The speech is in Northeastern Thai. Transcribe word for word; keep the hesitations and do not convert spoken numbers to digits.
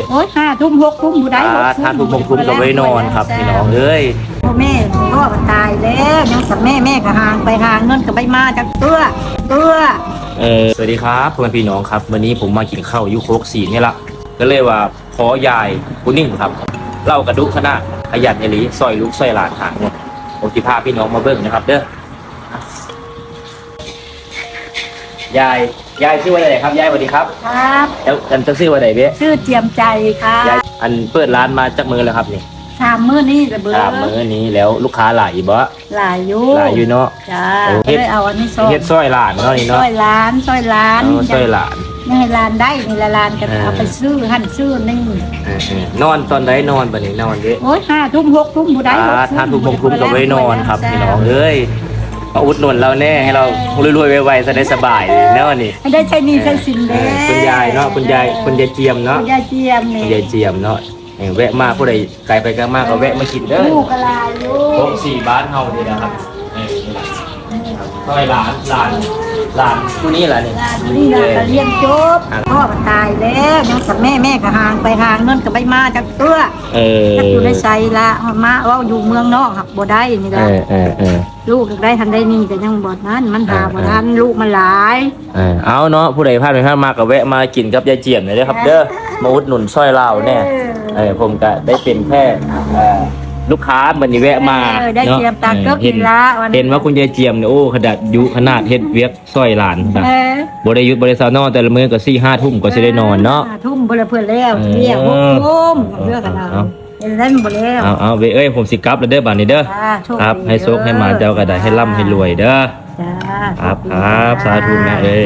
โอ้ย ห้าทุ่ม หกทุ่ม ผู้ใด อ่า หกทุ่ม ห้าทุ่ม หกทุ่ม ก็บ่ได้นอนครับ พี่น้องเอ้ย พ่อแม่ก็ตายแล้ว ยังกับแม่ แม่ก็ห่างไปห่าง เงินก็บ่มาจักเตื้อ เตื้อ เออ สวัสดีครับ พ่อแม่พี่น้องครับ มื้อนี้ผมมากินข้าวอยู่โคกสีนี่ละ ก็เลยว่าขอยายผู้หนึ่งครับ เล่ากระดุกขนาด ขยันอีหลี ซอยลูกซอยหลานหาเงิน ผมสิพาพี่น้องมาเบิ่งนะครับเด้อ ยาย ยายชื่อว่าอะไรครับ ยาย สวัสดีครับ ครับ แล้ว อันเจ้าชื่อว่าอะไรเบ้ ชื่อเจียมใจค่ะ ยาย อันเปิดร้านมาจักมื้อแล้วครับนี่ สามมื้อนี้ละเบ้อ สามมื้อนี้แล้ว ลูกค้าหลายอยู่บ่ หลายอยู่ หลายอยู่เนาะ จ้า โอ้ ก็เลยเอาอันนี้ซอย เฮ็ดซอยหลานเนาะนี่เนาะ ซอยหลาน ซอยหลาน เออ ซอยหลาน ยังให้หลานได้นี่ละ หลานก็ เออ เอาไปซื้อหั่นซื้อนี่ เออ เออ นอนตอนใดนอนบัดนี้ นอนเด้ โอ้ย ห้าทุ่ม หกทุ่ม ผู้ใด อ่า หกทุ่ม ห้าทุ่ม หกทุ่ม ก็บ่ได้นอนครับ จ้า พี่น้องเอ้ย มาอุดหนุนเราแน่ ให้เรารวยๆไวๆ จะได้สบายเนาะนี่ ให้ได้ใช้หนี้ใช้สิน เออ เด้ คุณยายเนาะ คุณยาย คุณยายเจียมเนาะ คุณยายเจียมนี่ คุณยายเจียมเนาะ เออ แวะมา ผู้ใดไกลไปไกลมาก็แวะมากินเด้อ ลูกก็หลายอยู่ โคกสีบ้านเฮานี่นะครับ เออ ซอยหลาน หลาน หลานผู้นี้ล่ะนี่ หลานผู้นี้ล่ะ เออ ก็เรียนจบ อ่ะ พ่อก็ตายแล้ว ยังกับแม่ แม่ก็ห่างไปห่าง เงินก็บ่มาจักเตื้อ เออ จักอยู่ในไสละ มาเว้าอยู่เมืองนอกหักบ่ได้นี่ เอ ล่ะ อ เออ เออ ลูกได้ทันได้นี่ก็ยังบ่ทัน มันหา เออ บ่ทัน ลูกมันหลาย เออ เอาเนาะ ผู้ใดผ่านไปผ่านมาก็แวะมากินกับยายเจียมหน่อยเด้อครับเด้อ มาอุดหนุนซอยลาวแน่ เออ เออ ผมก็ได้เป็นแค่ เอ่อ ลูกค้ามื้อนี้แวะมา เออ ได้ เนาะ เจียมตาเกือบ เออ เห็น นี่ละวันนี้ เห็นว่าคุณยายเจียมเนี่ย โอ้ ขนาดอยู่ ขนาดเฮ็ดเวียกซอยหลานนะ เออ บ่ได้หยุดบ่ได้เซาเนาะ แต่ละมื้อก็สี่ห้าทุ่มก็สิได้นอนเนาะ ห้าทุ่มบ่ได้เพิ่นแล้ว เออ เรียกหกทุ่ม เออ เพื่อกันเอา เอา เห็นแล้วบ่แล้ว เอา เอา เว้ยเอ้ย ผมสิกลับแล้วเด้อบัดนี้เด้อ จ้า โชคดี ครับ ให้โชคให้หมานเจ้าก็ได้ ให้ร่ำให้รวยเด้อ จ้า ครับ โชคดี ครับ จ้า สาธุแม่เอ้ย